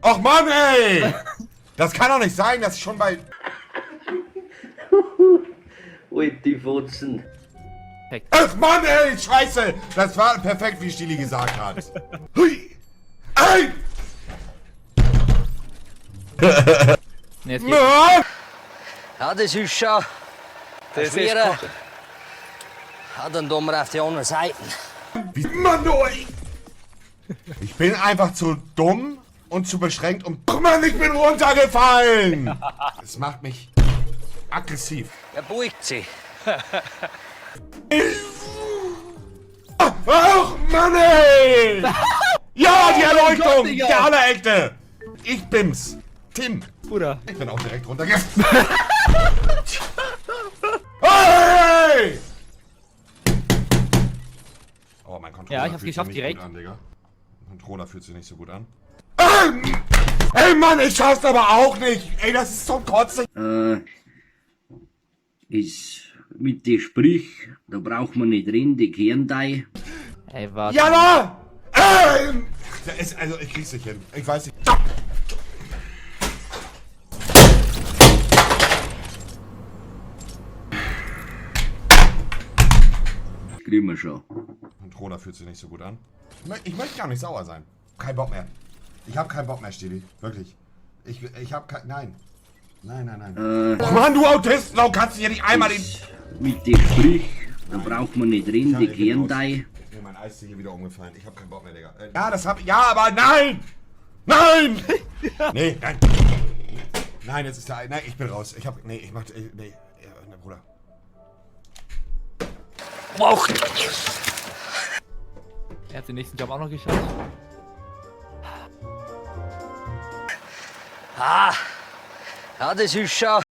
Och Mann, ey! Das kann doch nicht sein, dass ich schon bei. Alte Fotzen. Ach Mann, ey, scheiße! Das war perfekt, wie Stili gesagt hat. Hui! Ey! Ne, jetzt geht's. Mann! Ja, das ist schon Das ist schwerer. Ja, dann tun wir auf die andere Seite. Wie, Mann, du, ey. Ich bin einfach zu dumm und zu beschränkt und. Ach Mann, ich bin runtergefallen! Es macht mich aggressiv. Er beugt sich. Ach Mann, ey! Ja, die Erleuchtung! Gott, Digga. Der Allerechte! Ich bin's! Tim! Bruder. Ich bin auch direkt runtergefallen. Hey! Oh, mein Controller Ja, ich hab's fühlt sich geschafft nicht direkt. Gut an, Digga. Mein Controller fühlt sich nicht so gut an. Ey, Mann, ich schaff's aber auch nicht! Ey, das ist zum Kotzen! Ist mit den Sprich, da braucht man nicht reden, die kehren dei. Ey, warte. Jana! Da ist, also, ich krieg's nicht hin. Ich weiß nicht. Kriegen wir schon. Controller fühlt sich nicht so gut an. Ich möchte gar nicht sauer sein. Kein Bock mehr. Ich habe keinen Bock mehr, Stili. Wirklich. Ich habe kein. Nein. Nein, nein, nein. Och Mann, du Autist! Warum kannst du hier nicht einmal den. Mit den Sprich, da braucht man nicht reden, die Ich bin kehren raus. dei. Ist mir mein Eistee hier wieder umgefallen. Ich habe keinen Bock mehr, Digga. Ja, das hab ich. Ja, aber nein! Nein! Nee, nein. Nein, jetzt ist der. Nein, ich bin raus. Ich hab. Nee, ich mach. Nee, ne, Bruder. Er hat den nächsten Job auch noch geschafft. Ah, ja, das ist schon